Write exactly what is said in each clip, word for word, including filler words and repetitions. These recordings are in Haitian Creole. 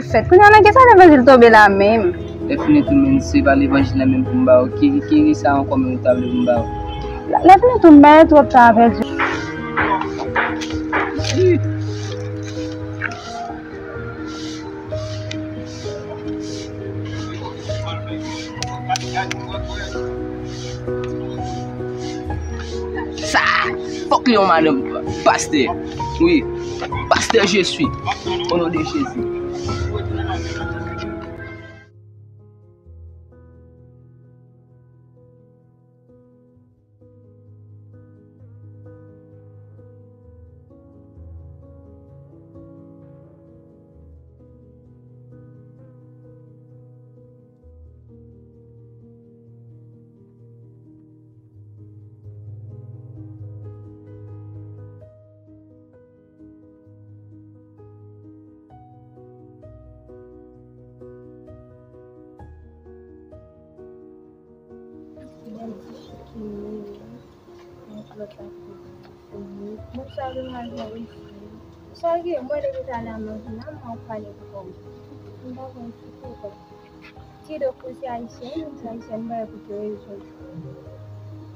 Fèt. Kounye a nan ki sa levanjil tonbe la menm? Lè fini tou, men se pa levanjil la menm pou m ba ou. Ki, ki, ki sa ankò menm ou ta vle pou m ba ou? Lè fini tou, m bay twòp ta pèdi. Sa, fòk li yon madanm pastè. Wi, pastè je suis. Au nom de Jésus. Bèl ti fi ki ye, lòt la fini. Bon, sa gen mwen gen yon fi. Sa gen, mwen depi talè a mwen vin la, mwen ap pale pou kò m. M pa konn ki pou kò. Kidonk, mwen se ayisyèn, mwen se ayisyèn, m pa wè pou ki rezon.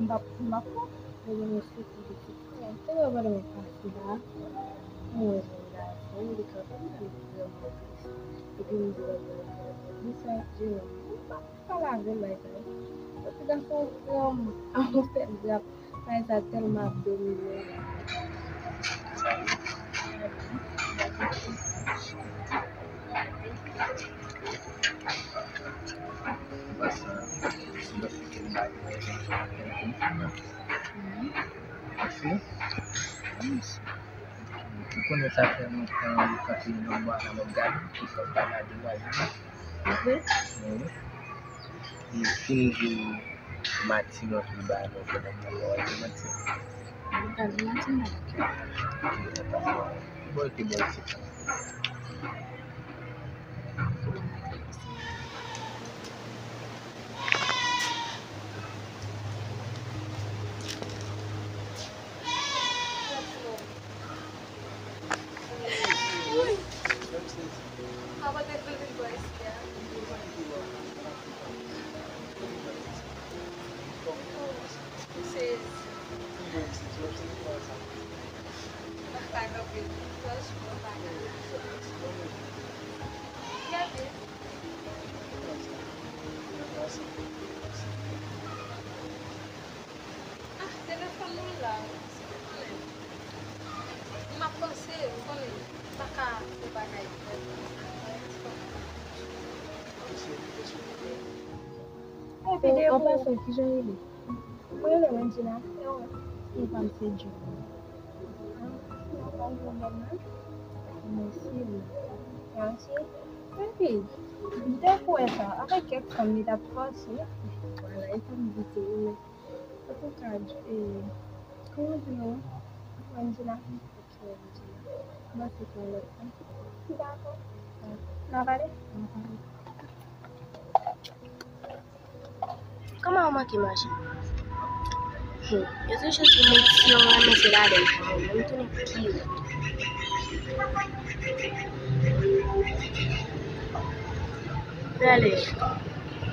M p ap, m p ap pran, mwen gen yon sekirite. Te wè pandan mwen pase la, mwen wè yon gason, li kanpe, m tande vrèman tris. Epi m di, "Mwen sa, Jewòm, m pa pale avè l, bagay sa yo." Epi gason an pran m, a yon sèl grap, bagay sa tèlman ap domine. Ou konnen sa fè lontan li kanpe nan bwa la, m ap gade, li fè m pa gade vwazen an. Vre? Wi. Li fin jou mati nan tou ba, nou konnen kòman wè li mati. Li pa di mati, non. Bon, li te bon ti. Ah, telefòn mwen la, ou konnen. M ap panse, ou konnen, m pa ka fè bagay vrèman. Epi de an pasan, kijan w rele? Mwen rele Wendjina. E ou? Non pa m se Djo. Ah, non pa m pwoblèm non. Mèsi wi. Mèsi. Epi, m te kwè sa, avèk kèk fanm li t ap fòse. Vwala, e sa m di tou wi. Antouka, eh, kòman di nou? Wendjina? Ok, Wendjina. Mwen se yon lòt fanm. Dakò. N a pale? N a pale. Kòman w manke manje? Hmm. Yo toujou di moun si yon renmen se ladan l fè yon moun tounen pi wo. Prale.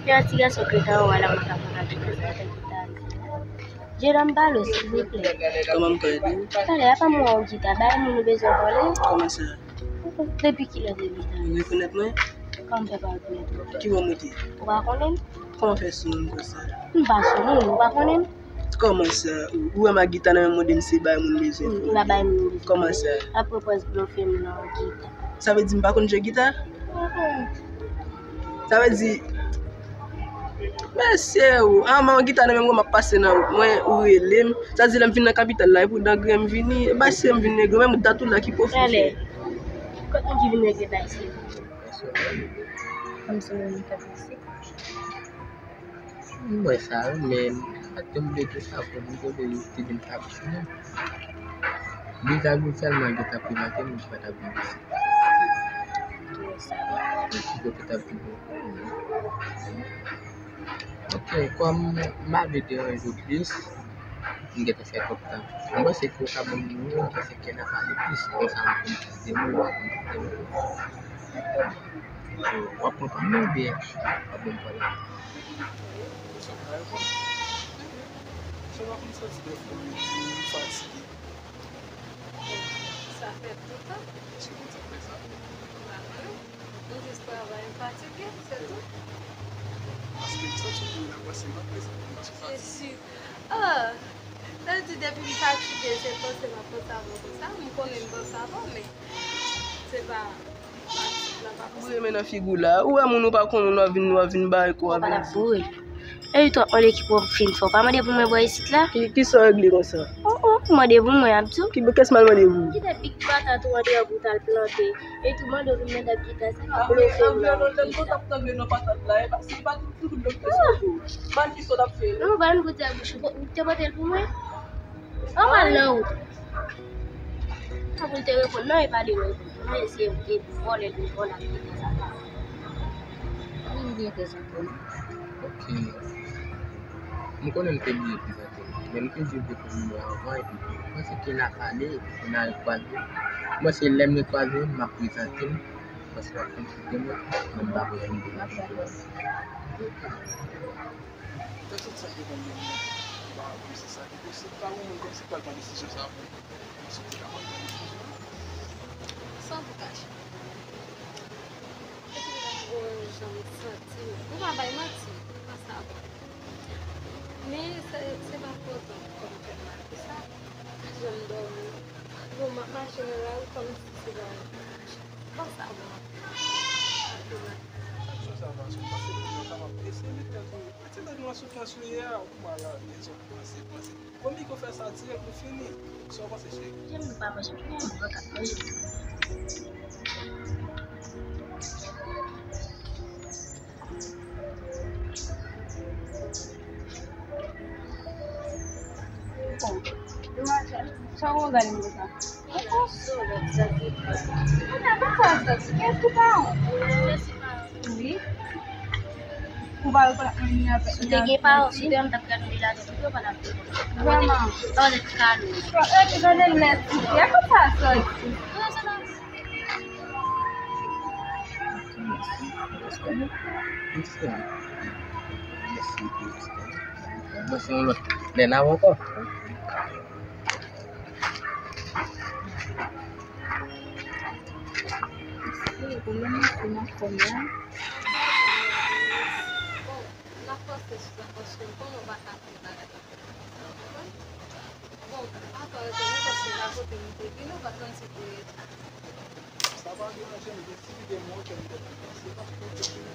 Fè yon ti gason kreta ou ala mwen ka pran avèk kreta ki ta di. Jera m pale w silvouplè. Kòman m ka ede w? Talè a pa mwen yon gita, bay moun ou bezwen vòlè. Kòman sa? Depi kilè depi talè? Ou rekonèt mwen? Kòman m fè pa rekonèt ou? Ki bò m rete? Ou pa konnen m? Kòman fè sou moun konsa? M pa sou moun, ou pa konnen m? Kòman sa? Ou, ou wè m ak gita nan men m, ou di m se bay moun bezwen. M pa bay moun bezwen. Kòman sa? Apre w pral blofe m nan gita. Sa vle di m pa konn jwe gita? Mm-mm. Sa vle di, mesye ou, an, m ak gita nan men m, m ap pase nan wout mwen, ou rele m. Sa di lè m vin nan kapital la, e pou dangren m vini, e bay se m vin regle, menm dat ou la ki pwofite. Talè. Kot moun ki vin regle bay se? Kòm se moun ki ap pase. M wè sa wi, men m pa t janm vle di sa pou m, m te vle te di m t ap di non. Bizarre sèlman gen t ap prezante m, m pa t ap vin isit. Ou wè sa? Epi yo te t ap di bon. Ok, kòm m pa vle deranje w plis, m gentan fè twòp tan. M panse ke w ka ban m nimewo w, paske n a pale plis, konsa m konn plis de moun, w a konn plis de moun. W ap pran pa m oubyen w ap ban m pa la? Sa w pa konn santi dèfwa m fatige? Sa fè toutan. Èske konn sa fè sa? M pa konnen. M jis travay, m fatige, se tou. Paske m santi w vin la panse m ap prezante m sou fatige. Jezi. Oh! Sa vle di depi m fatige, se panse m ap panse avè w konsa. M konnen m panse avè w, men se pa fatig la, pa konsa. Ou renmen nan figi w la. Ou wè moun ou pa konn, w ap vin, w ap vin bay kò, w ap vin di. Epi tou ap mande ki pwòf fin fè. W pa mande pou mwen bò isit la? Ki, ki sa w regle konsa? Oh, oh, ou mande pou mwen, Abdou. Ki, kès m al mande pou ou? Kite pik patat ou andeyò pou w t al plante. Epi tou mande w vin mete gita, se pa blofe w la. Anviwònman, lè m konn t ap tande non patat la, e pa, se pa tout, tout, tout, tout. Ban ki sa w t ap fè. Non, ban pou di a bouch ou, ou te pote l pou mwen? An pral nan wout. Sa pou l te reponn, non, e pa li mwen reponn. Mwen se e vòlè l vin vòlè ak gita sa. Mwen byen prezante m. Ok. M konnen m te bliye prezante m, men m te jis dekouvri mwen anvan, epi m panse ke n a pale, epi ke n a rekwaze. M panse lè m rekwaze, m ap prezante m, m panse w ap felisite mwen, men m pa vle m prezante m. Ok. Pèsonn sa ki konn gen moun, ba, wi, se sa ki posib. Pa gen moun kòmsi k pral pran desizyon sa pou ou. Èske w te kapab pran desizyon an? San pou kache. Epi m pa ko jan m santi m. Ou pa bay manti, ou pa sawa. Men se, se pa pou otan kò m fè m mal konsa. Jan m dòmi. Bon, m ap mache nan lari kòmsi se pa mwen ki mache. Ou pa sawa. Sa k fè sa, paske w panse moun nan kapab eseye met tèt ou, met tèt ou nan soufrans ou ye a, ou pa la, rezon pou panse, panse. Bon, Miko fè sa dirèk nou fini. Sa w panse, cheri? Jan nou pa manje, nou pa manje. Bon, sa w gade m konsa? Ou konsolèt sa ki fè. Ou pa konn sa, sa ki fè. Kiyès ki pa wont? Wi. Ou pa rekonèt mwen ni avèk. Si w te gen pawòl, si w te wè m t ap gade w de la tèt ou pye w pa t ap rekonèt. Vrèman. Sa w te kado. Epi gade lè tifi a, kot sa soti? Mwen se yon lòt lè n ap ankò. Bon, n ap panse sou sa paske m konnen w pa ka fè bagay la. Bon, atò rete nou paske la kote nou te vin, ou pa t konn si pou rete. Sa pa deranje m, gen ti lide mwen ke m te konn panse, pa pwoblèm.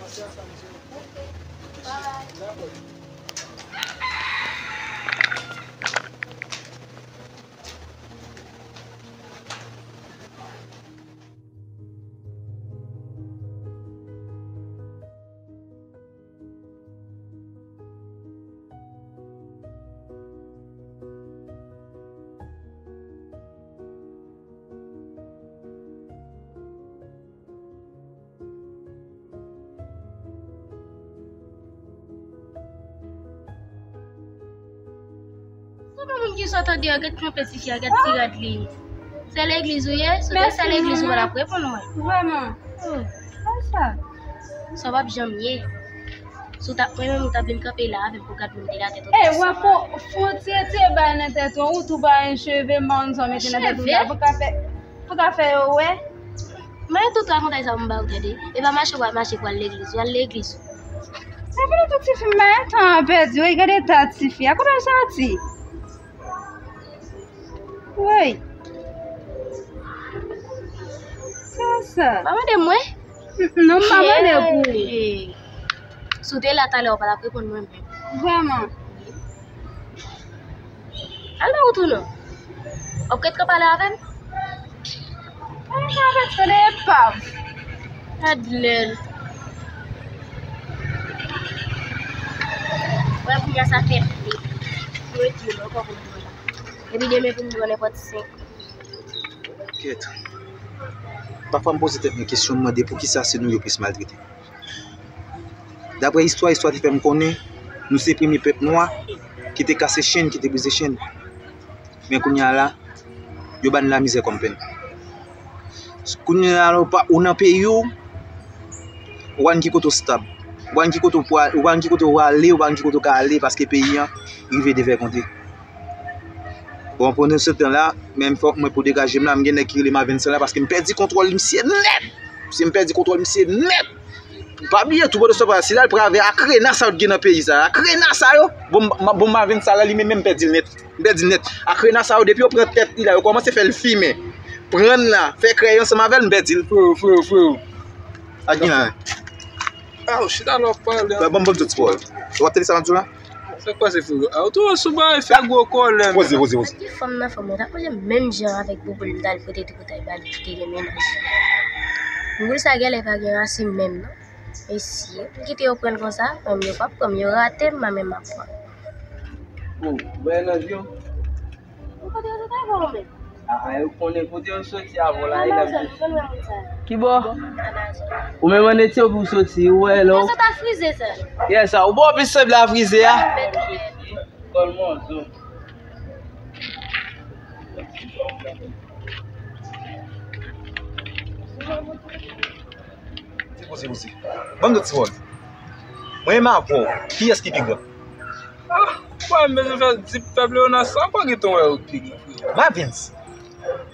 Panse a sa, m di w. Ok, cheri. Dakò. Tout moun ki sot andeyò, gad kanpe tifi a, gad ti rad li. Se legliz ou ye? Si w te se legliz ou pa t ap reponn mwen. Vrèman. Oh. Konsa. Sa w p ap janm ye. Si w t ap renmen m, ou t ap vin kanpe la avè m pou gad moun de la tèt ou. Ey, w ap fon, fon tire, tire bagay nan tèt ou, ou tou pa gen cheve, manzon mete nan tèt ou la, pou ka fè, pou ka fè yo wè. Men tout avantaj sa pou m ba ou tande. E pa mache w al mache pou al legliz, ou al legliz. Sa fè tout tifi m pa gen tan an pèdi, wi, gade eta tifi a, kote w soti? Woy. Sa sa. Pa mande mwen. Non, m pa mande pou ou. Si w te la talè, ou pa t ap reponn mwen menm. Vrèman. Al nan wout ou non. W ap ret kanpe pale avè m? Al kanpe tande epav. Adlèn. Wè kounye a sa fè pli. Mwen di w ankò pou mwen. Epi demen pou mwen nenpòt senk. Kèt. Pafwa m poze tèt mwen kesyon, m mande poukisa se nou yo plis maltrete. Daprè istwa, istwa te fè m konnen nou se premye pèp nwa ki te kase chenn, ki te brize chenn. Men kounye a la, yo ba n lamizè kòm penn. Kounye a la, ou pa, ou nan peyi w, ou pa konn ki kote w stab. Ou pa konn ki kote w pral, ou pa konn ki kote w ale, ou pa konn ki kote w ka ale, paske peyi an rive devègonde. Bon, pandan se tan la, menm fòk mwen pou degaje m la, m gen nèg ki rele m a vennsenk la, paske m pèdi kontwòl misye nèt. Si m pèdi kontwòl misye nèt. Pa bliye tou, pandan se tan la, si l al pral avè akrena sa yo t gen nan peyi sa, akrena sa yo, bon, m- bon, m a vennsenk la, li menm, menm pèdi l nèt. M pèdi l nèt. Akrena sa yo, depi yo pran tèt li la, yo kòmanse fè l fimen. Pran l la, fè krèy ansanm avè l, m pèdi l. Freo, freo, freo. Ak gen la. Ah, ou chita la w ap pale. Ban m, ban m di w ti pawòl. Ou ap tande sa m ap di w la? Sa k pase, freo? Ah, ou tou sou bagay fè gwo kòlè. Poze, poze, poze. Ki fanm nan fanm nan t ap manje menm jan avèk Bouboul m t al pote tripotay ba li ki te gen mennaj. Bouboul sa genlè pa gen rasin menm non. Mesye, m kite yo pran l konsa, menm yo p ap pran m, yo rate m, mwen menm m ap pran. Bon, ou wè nan zye w? Ou kote yo sot avè w menm? Ah, ah, yo konnen kote yo soti avè w la, e n ap di. Ki bò? Ou menm ann Etyopi ou soti, ou wè lè w. Yo sot a frize sa. Yes, sa. Ou bò pi senp la frize a. Kòl mòzo. Ti poze, poze. Ban m di w ti pawòl. Mwen menm avè w, kiyès ki pi gran? Ah, mwen menm bezwen fè di pèp Leyonas sa, m pa gentan wè yo pi gran, freo. Mavens,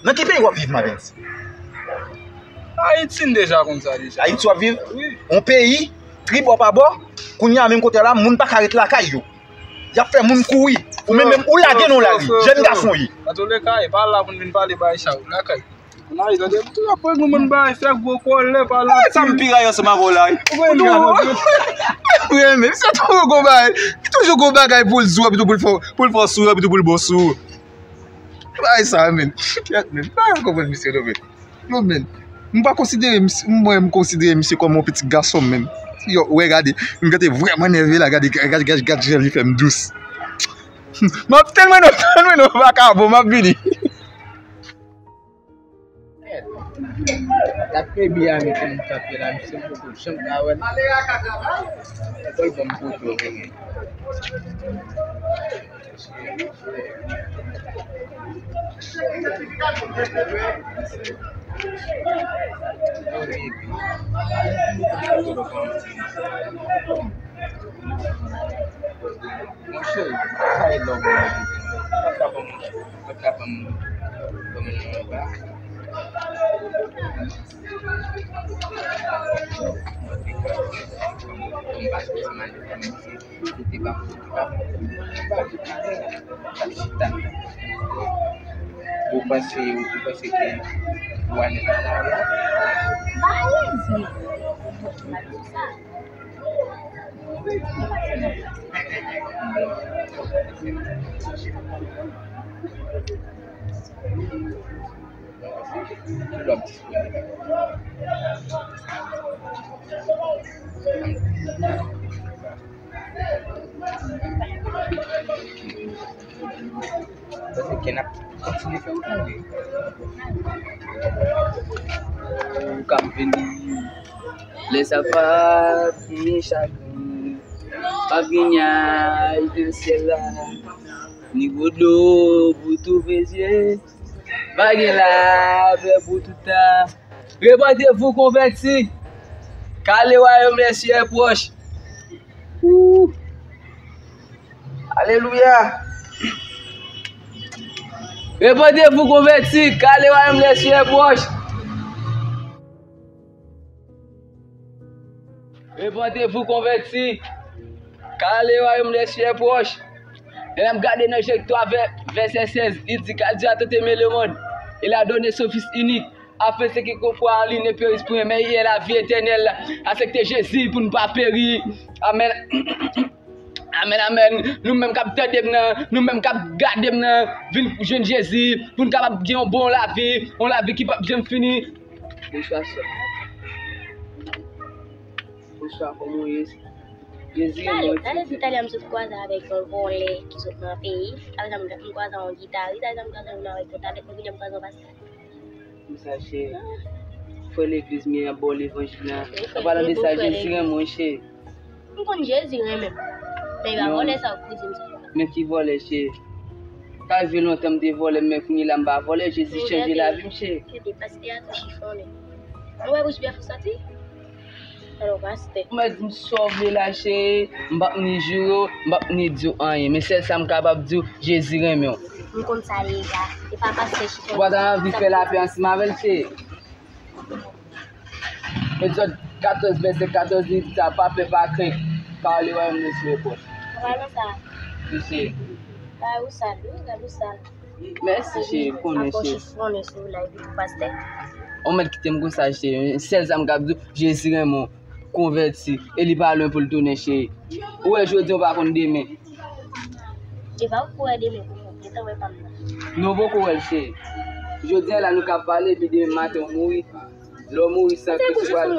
nan ki peyi w ap viv, Mavens? Ayiti, m deja konn sa deja. Ayiti w ap viv? Wi. Yon peyi, tri bò pa bò, kounye a menm kote a la, moun pa ka ret lakay yo. Y ap fè moun kouri. Ou menm, menm, ou lage nan lari, jèn gason w ye. Antouleka, e pa la pou n vin pale bagay sa yo, lakay. Nan, tande, m toujou ap pran gwo moun bagay, fè gwo kòlè, pa la. Sa m pi rayi ansanm avè w la, wi. Ou konn gade. Wi, men, misye toujou gon bagay. Li toujou gon bagay pou l di w, epi tou pou l fè, pou l fè w souri, epi tou pou l ba w souri. Bagay sa, men. Kèt, men. M pa konprann misye, non, men. Non, men. M pa konsidere misye, mwen, m konsidere misye kòm yon pitit gason m, men. Yo, wè, gade. M gade vrèman nève la, gade, gade, gade, gade jan li fè m dous. M ap tèlman non, tèlman non, vakabon, m ap vini. Mèd. L ap mebi a men kòm m kanpe la, misye m poko janm ka wè l. Fò l ban m foto, men. Foto ban m. Monchè, sa e lòm nan. Pap ka ban m, pap ka ban m, ban m nan anba. Mwen te ka, ban m pase ti manje pou misye. Li te ba m, li te ba m, li te ba m, li te ba m. L ap chita. Ou panse, ou panse ke ou ale nan lari a? Ba lezi. Kilè w ap disponib? Paske n ap kontinye fè wout la, wi. Ou k ap vini. Lè sa pa gen chagren, pa gen nyaj nan syèl la, ni gwo dlo pou tou bezwen, pa gen lapè pou tout tan. Repentez-vous, konvèti, car le royaume des cieux est proche. Woo! Alelouya! Repentez-vous, konvèti, car le royaume des cieux est proche. Repentez-vous, konvèti, car le royaume des cieux est proche. Lè n ap gade nan Jacques twa, vè-, vèsè sèz, li di, Car Dieu a tant aimé le monde, il a donné son Fils unique, afin que quiconque croit en lui ne périsse point, mais il ait la vie éternelle. Aksepte Jezi pou n pa peri. Amèn. Amèn, amèn. Nou menm k ap tande m nan, nou menm k ap gade m nan, vin jwenn Jezi pou n kapab gen yon bon lavi, yon lavi ki p ap janm fini. Bonswa, sè. Bonswa, kòman w ye? Jezi renmen w. Talè, talè, talè, m sot kwaze avèk yon vòlè ki sot nan peyi. Talè, m kwaze yon gitaris, talè, m kwaze yon avèk yon talè, kounye a m kwaze yon pastè. Konsa, chè. Frè legliz m ye ap ba w levanjil la. An palan de sa, Jezi renmen w, chè. M konn Jezi renmen m. Men e pa vòlè sa w ap di m sa. Men ki vòlè, chè? Rive lontan m te vòlè, men kounye la m pa vòlè. Jezi chanje lavi m, cheri. Kenbe, pastè a tou chifonnen. Ou wè bouch bèf ou soti? Alò, pastè. Ou mèt di m sa w vle la, cheri. M p ap ni joure w, m p ap ni di w anyen. Men sèl sa m kapab di w, Jezi renmen w. M konn sa deja. E pa pastè chifonnen. Ou pa ta anvi fè lapè ansanm avè l, cheri? Egzòd katòz, vèsè katòz, li di sa, pa pè, pa krent, paske wayòm nan sou epòl. Papa, nan sa. Wi, cheri. Ba ou sa, wi, gade ou sa. Mèsi, cheri, konnen, cheri. Konnen sou la, epi pou pastè. Ou mèt kite m konsa, cheri. Sèl sa m kab di w, Jezi renmen w, konvèti, e li pa lwen pou l tounen, cheri. Ou wè jodi, ou pa konn demen. E pa ou wè demen pou mwen, gentan wè pa m nan. Nou poko wè l, cheri. Jodi a la, nou kab pale, epi demen maten, ou mouri. Lè w mouri san Kris, ou pral.